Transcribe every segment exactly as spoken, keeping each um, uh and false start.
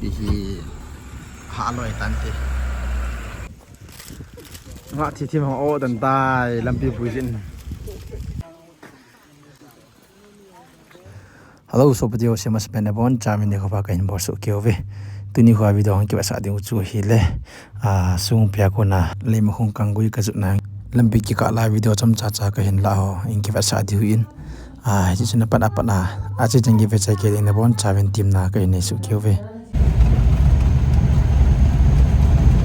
Hi ha loi tante. Nga thi thim hong o tan tai lampi pui jin. Hello, sopi ho, sema sepen na bon, chamin ni khopa kahin bol soh keu ve. Tuni khoa video hong kivetsah ding u chu hile. A, sung pia kona leima khung kang gui kajutna lampi kikah lai video chomcha cha kahin la ho, in kivetsah diu in. A, hiche chu na pat a pat a, a che chang kivetsah kei ding na bon, chamin temna kahin nei soh keu ve.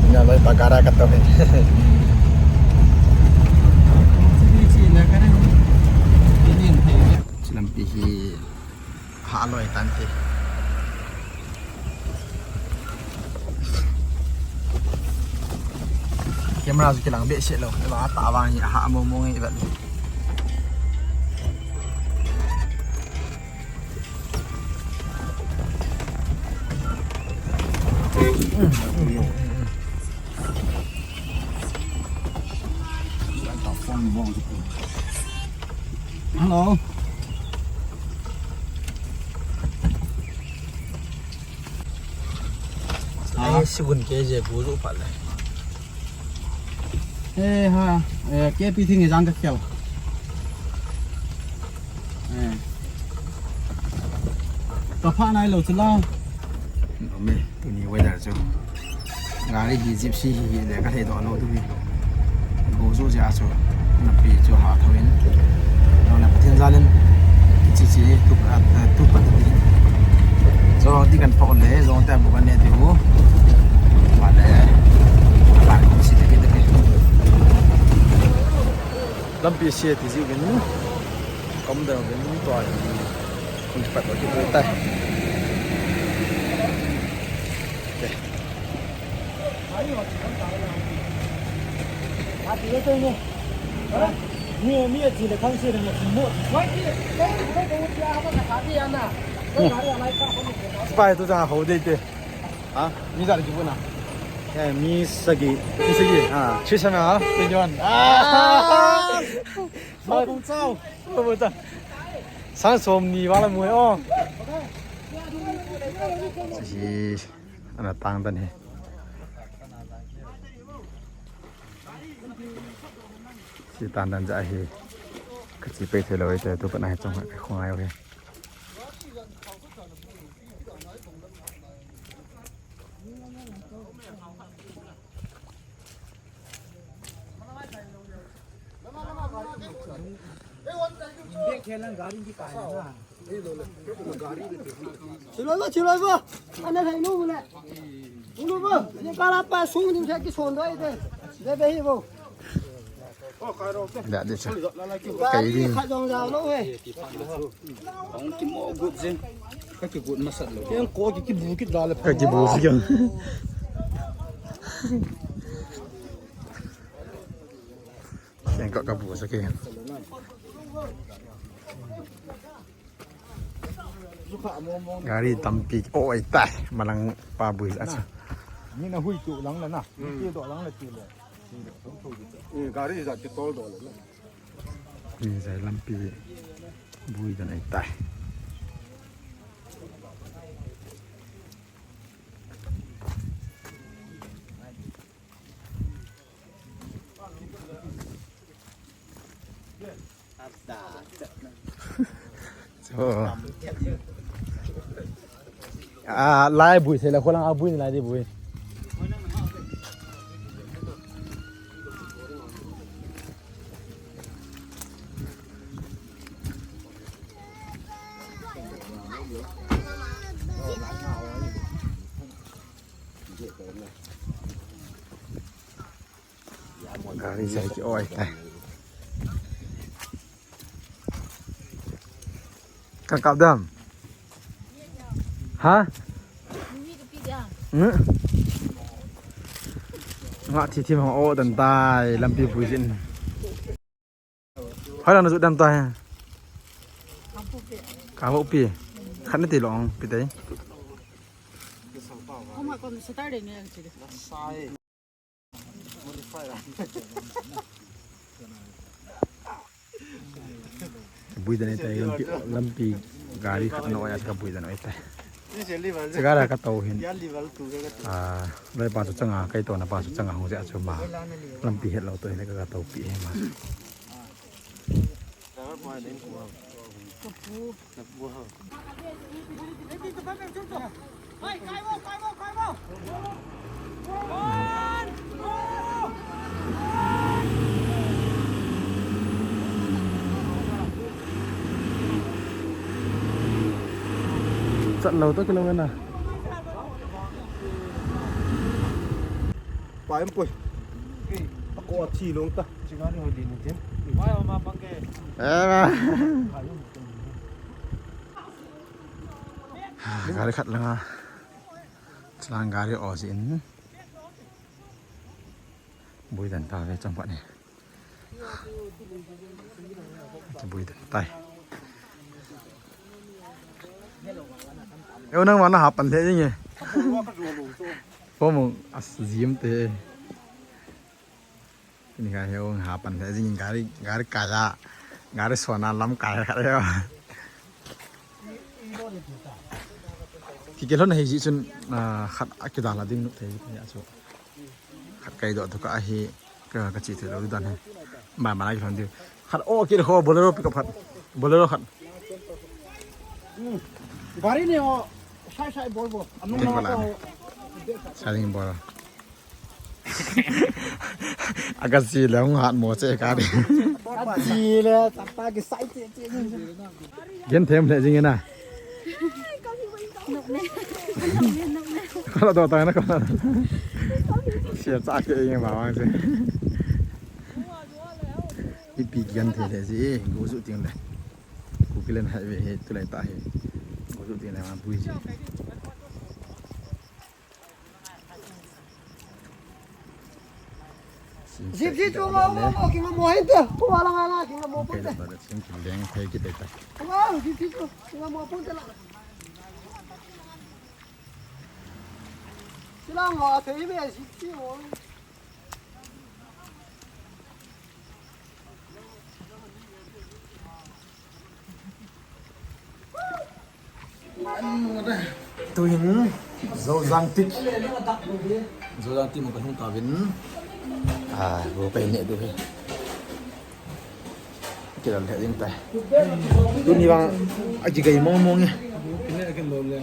Ina loi pa gara ka to. Lampi hi ha loi tante. Camera chu kilang behseh lou. Eva ta vang hi ha mo mo nge eva. Hello. Ai, sigun ke je bu ju phat le. Eh, ha, eh, K P T ni jang ka khel. Eh. Ka pha nai lou chu la. Ome, tuni weather chu. Gari hi Gypsy hi hi le ka thei doh lou tu hi. Go chu ja chu. Na pi chu ha tho in. Lo na Pathen jal in. Chi chi tu, ah, tu pa tu. Zo di kan pho le, zo ta bu kan ne tu. Ba le. Ba ko si te ke te ke. Lampi sia ti jiuvin, kom deuh uvin, tua hi hung kipat lou kit tai. Spy tu jang hou dei te. Ha? Mi ja le kibu na? Eh, mi sagi. Mi sagi. Ha. Chi sana ha? Ti yon. Ah! Mo bung chao. Mo bung chao. Sang som ni wala mo o. Si ana tang dan hi. Si tang dan ja hi. Ka chi pe thei lou te tu pa na hi chong ha ka khong ai o he. Chiloi ba, chiloi ba. Ana thai nu le. Nu ba, ni ka la pa sung ding thei ki son doi te. De be hi bo. Da de cha. Kai ding. Kha jong jao lou he. Ong ki mo gut jing. Ka ki gut masat lou. Keng ko ki ki bu ki da le. Ka ki bu si keng. Keng ko ka bu sa keng. Gari tampi oi tai, malang pa bui a chu. Ni na hui tu lang la na. Ni ti do lang la ti le. Eh, gari ja ki tol do le. Ni jai lampi bui dan ai tai. Cho. A, lai bui, thei la kholang a bui, lai di bui. Gari jai ki oi tai. Kan kap dam. Ha? Nga thi thim hong o dan tai lampi bui jin. Hoi lang na jut dam tai. Ka bo pi. Khat na ti long pi tai. Bui dan ai tai lampi, lampi gari khat na oi a ka bui dan ai tai. Chegara ka tou hin. Ah, lai pa chu changa, kai tona pa chu changa hung jeh a chu ma. Lampi het lou toh hin ka, ka tou pi hi ma. Chat lou toh kilou na. Pai em poi. Ako athi long ta. Chingani ho din tin. Pai ho ma pang ke. Eh. Gari khat langa. Chlang gari o jin. Bui dan ta ve chang pa ni. Bui dan tai. Eu nang mana hapan the jing e. Pomo as jim te. Ni ka heu hapan the jing gari, gari kaya. Gari sona lam kaya kaya. Ki kelhon hei ji chun, ah, khat a kidal a ding nu thei ya chu. Khat kai doh tu ka ahi, ka, ka chi thei lou dan he. Ba, ba na ki lhon diu. Khat o ki ho Bolero pickup khat. Bolero khat. Hmm. Gari ne o, sai sai bol bol. Anu ding na bala ko. Ne. Sai ding bol. Aga si le hung hat mo che ka di. Ka si le, tapa ki sai che che. Gen them le jing na. Kala do ta na kala. Sia cha ke ye ma wang se. Ipi kian the le ji, go ju ting le. Kukiland highway he, tulai ta he. Go ju ting le ma bui ji. Jip, jip, chu mo, mo, mo, kinga mo hin te. Tu ala nga la, kinga mo pun te. Sim ki leng thei ki te ta. Wow, jip, jip, chu, kinga mo pun te la. Sila ngo, thei me, jip, jip, mo. Tuhin, Zojang tik. Zojang tik mo ka hung ta vin. Ah, go ka hin ne du he. Kilal he jing ta. Tuni vang a kigai mong mong e.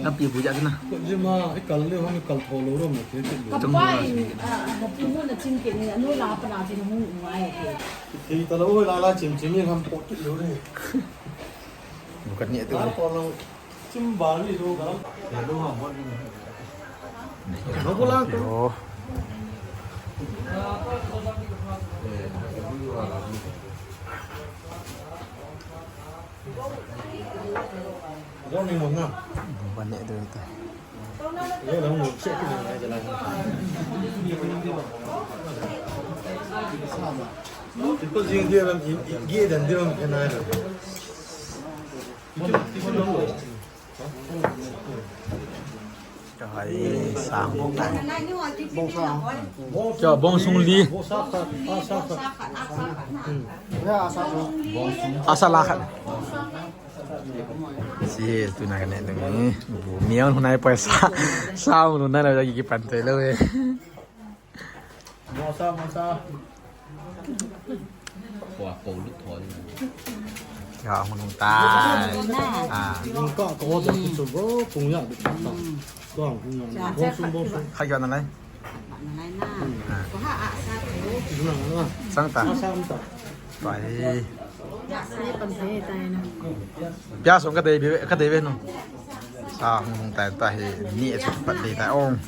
Lampi bu ja na. Ko jima i kal le hong kal tho lo ro mo ke ke. Ka pa in, ah, na pu mo na chim ke ni, anu la pa na ti na mu ngai ke. Thei ta lo la la chim chim ni ham po tu lo re. Bukan ni tu. La po lo. Hai, sang tai. Cho bong sung li. Asa la khat. Si tu na ne tu ni. Bu miang hunai paisa. Sang hunai la ki pan te lo e. Mosa, mosa. Kua ko lut thon. Ya, hung hung tai. Ah. Hung ka ko da ku chu bo, kung ya du ta. Ko hung ya. Bo sung, bo sung. Khai ka na lai. Na lai na. Ah. Ko ha a sa ko. Na, na. Sang ta. Sa, sa ta. Pai. Ya, sa pan se tai na. Pia sung ka dei be, ka dei be no. Sa hung hung tai ta hi ni a chu pat dei tai ong.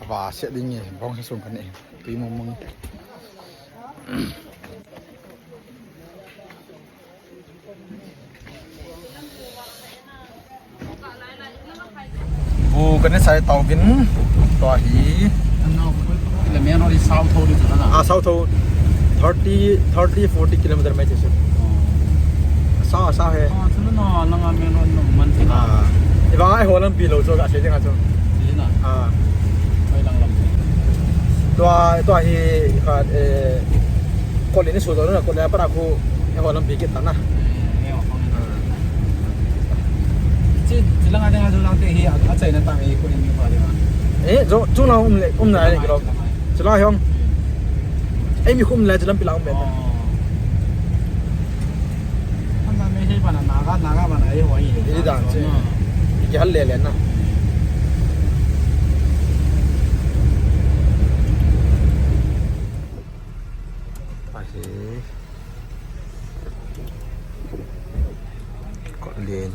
Ava se ding e, bong se sung ka ne, tui mong mong. Bu ka ne sai tau vin, tua hi. Le main road hi sao tho di chu na. Ah, sao tho. Thirty, thirty, forty kilometer mai chu. Sao, sao he. Ah, chu na, langa main road no man chu na. Ah. Iba ai ho lampi lo chu ka se ding a chu. Di na. Ah. Mai lang lam. Tua, tua hi ka, eh, ko le ni su lo na, ko le para khu. Eiho lampi kit ta na. Chi, chi lang a ding a, chu lang te hi, a, a chaina tam e, ko in mi pa ding a. Eh, chu, chu lang um le, um na le kilo. Chu lang hi um. Ei mi khum le, chu lampi lang um be. Oh. An na me hi pa na, Naga, Naga pa na, eiho hi. Hi dan che. Ki hal le le na. Pa hi. Kotlen.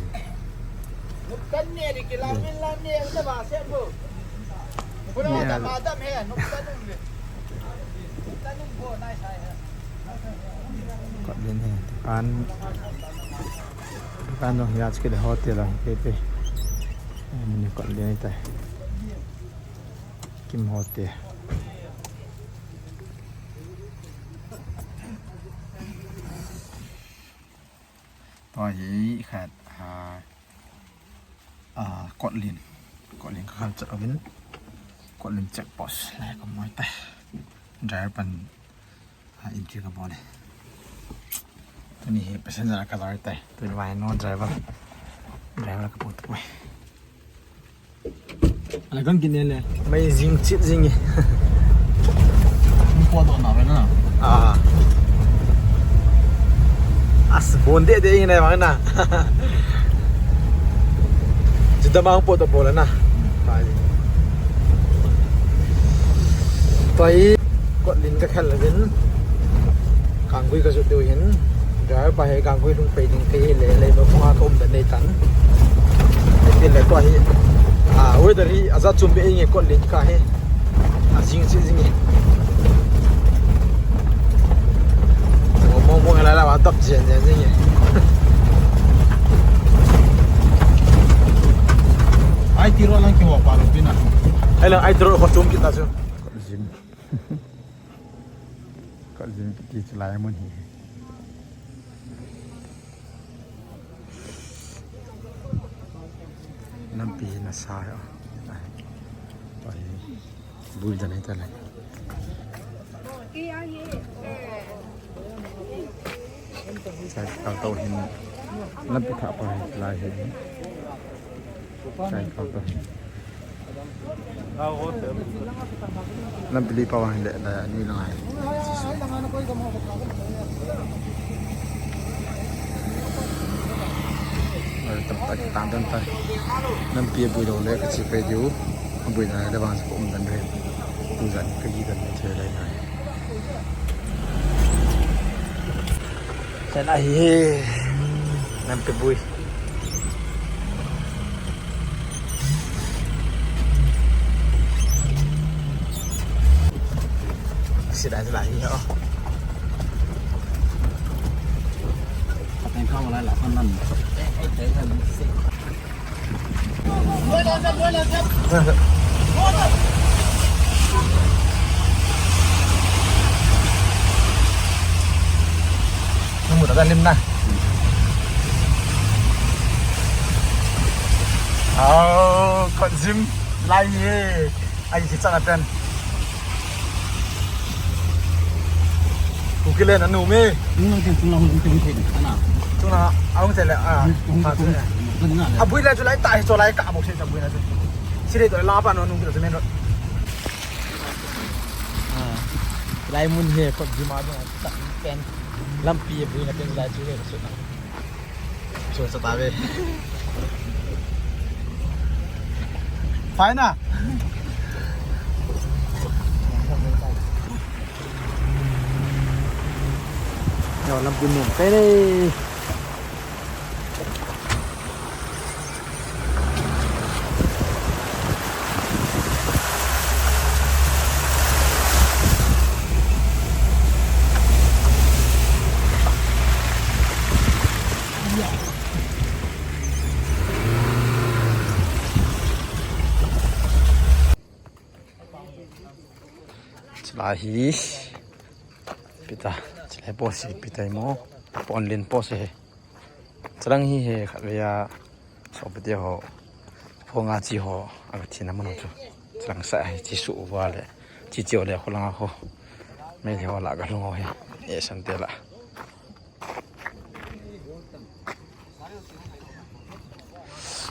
Kotlen hi. Dukan, dukan jong hi a chu kile hotel a hi pe. Mini kotlen hi tai. Kim Hotel. Tua hi khat, ah, ah, Kotlin. Kotlin ka kal chat uvin. Kotlin check post. Lai ka moi tai. Driver pan, ah, entry ka bol e. Tuni hi passenger ka lai tai. Tuni vai no driver. Driver ka pu tu. Ala kan kin le. Mai jing chit jing e. Hung po to na ve na. Ah. As bon de de ing na vang na. Juda ma hung po to po la na. Pai. Pai. Kotlin ka khel uvin. Kanggui ka jot diu hin. Driver pa hi Kanggui lhung pei ding thei le, le ma phunga ka um dan nei tan. Tin le tua hi. Ah, weather hi aja chum be inge Kotlin ka hi. A jing chi jing e. Mo mo mo la la wa tap jen jen jing e. Ai tiro lang ki wa pa lo pina. Ai lang ai tiro ko chum kita chu. Jing. Ka jin kiti chu lai mun hi. Lampi na sa ya. Pai. Bui da nei ta lai. Sai ka to hin. Lampi tha pa lai hi. Sai ka to hin. Lampi li pa vang le la ni lang ai. Ai, tam tak tang dan tai. Lampi bui lo le ka chi pe diu. Bui na le vang ko um dan re. Tu jan ka gi dan le che lai ngai. Chana hi he. Lampi bui. Sida sida hi ho. Pateng kau lai la kan nan. Namu ta lim na. Au, kon jim lai ni. Ai, kichana pen. Kuki le na nu me. Nung nung tin, nung nung tin, nung tin, ana. Tuna, aung tele, ah. Nung nung tin, nung tin, ana. Abui le chu lai ta hi chu lai ka bok se abui na chu. Sire to la pa no nung kilo chu men ro. Ah. Lai mun he ko jima do ta pen. Lampi abui na pen lai chu he su na. Chu sa ta ve. Fine na. Yo, lampi mun. Pe le. Chulai hi pita, chulai post hi pita mo, pon lin post hi. Chulang hi he khat ve a, sopite ho, phonga chi ho, aga thina mun chu. Chulang sa hi chi su uva le, chi chi le kho langa kho. Meitei ho la ga lung ho hi, e san te la.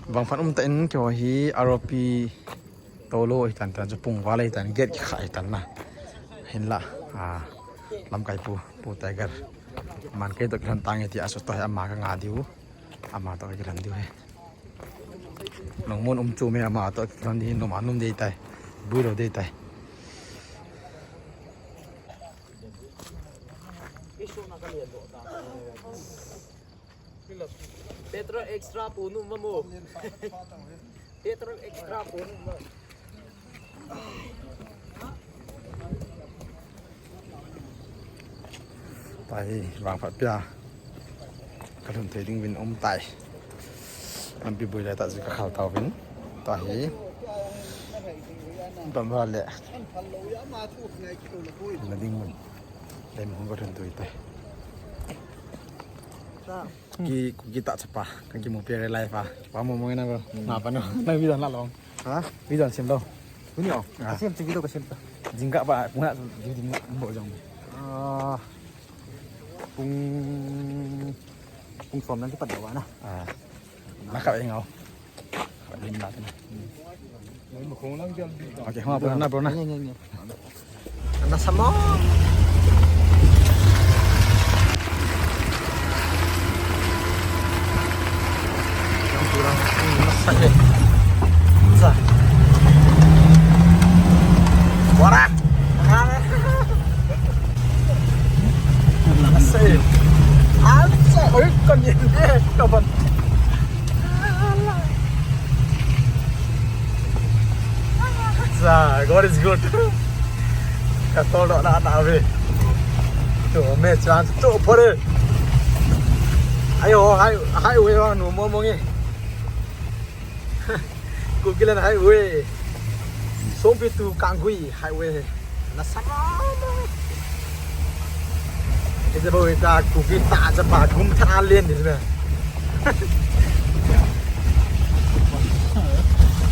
Vangphat um tah in keiho hi R O P tolo hitan, tan chu pung val hitan, gate kikha hitan na. Hinla, ah, lamkai pu, Pu Tiger. Aman kei toh kilhon tange tia, so toh hi ama ka nga diu. Ama toh kilhon diu hi. Lungmon um chu me ama toh kilhon di hin lom anum dei tai. Bui lou dei tai. Petrol extra pu nu mamu. Petrol extra pu nu mamu. Tahi, vangphat pia. Ka lhun thei ding uvin um tai. Lampi bui lai tah chu ka khal tauvin. Tahi. Bam va le. Na ding uvin. Lem hung ka lhun tui tai. Ki, Kuki tah chapa, ka kimu peh re live a. Pa mo mo na ko. Hmm. Na pa no. Na video na long. Ha? Video sem lo. Tuni o. Ah. Ka sem chu video ka sem ta. Jingkah pa, pung na video ding bol jong. Ah. Pung, pung som na kipat daw na. Ah. Na ka engau. Okay, hua, bro, na, bro, na. Ni, ni, ni. Ana sama. Nasa, eh. Sa. Wara. Nasa, eh. Asa. Oi, kon ni. Kapan. Sa, God is good. Ka tol doh na ta ve. Tu me chan tu pore. Ayo, hai, highway wa nu mo mo nge. Kukiland highway. Songpi tu Kanggui highway. Na sama. Ese bo ita Kuki ta ja pa gum tha len dis me.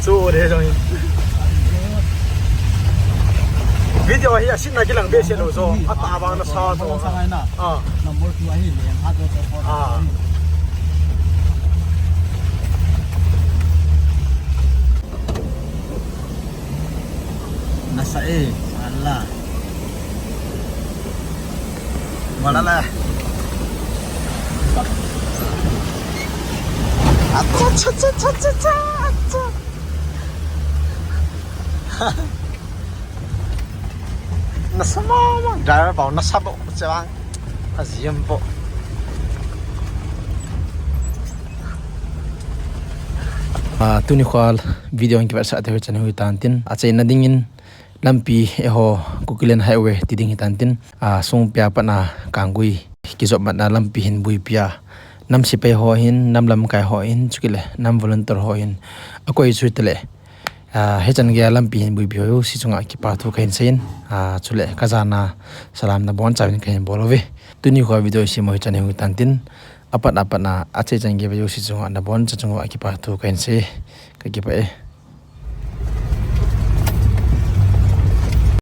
Chu de jong. Video hi asin na kilang be se lo so. Ata bang na sa to. Ah. Number two ahi le, ha to to. Ah. Nasa e, ala. Wala la. Acha, cha, cha. Nasa mo mo, driver pau nasa bo, chevang. Aziam po. Ah, tuni khol video ang kivetsah te hui chan hui tan tin. Achaina dingin lampi eiho Kukiland highway ti ding hitan tin. Ah, Songpi a pat na Kanggui kijop matna lampi hin buipi a. Nam sepai ho hin, nam lamkai ho hin, chukit le nam volunteer ho hin. Akoi chu tile. Ah, hichan geiya lampi hin buipi ho jouse chunga kipa thu kahin seiyin. Ah, chule kajana salam nabonchauvin kahin bol uve. Tuni khol video hi mo hichan hi hui tan tin. Apat apat na, achai chan geiya jouse chunga naboncha chunga kipa thu kahin sei. Kakipah e.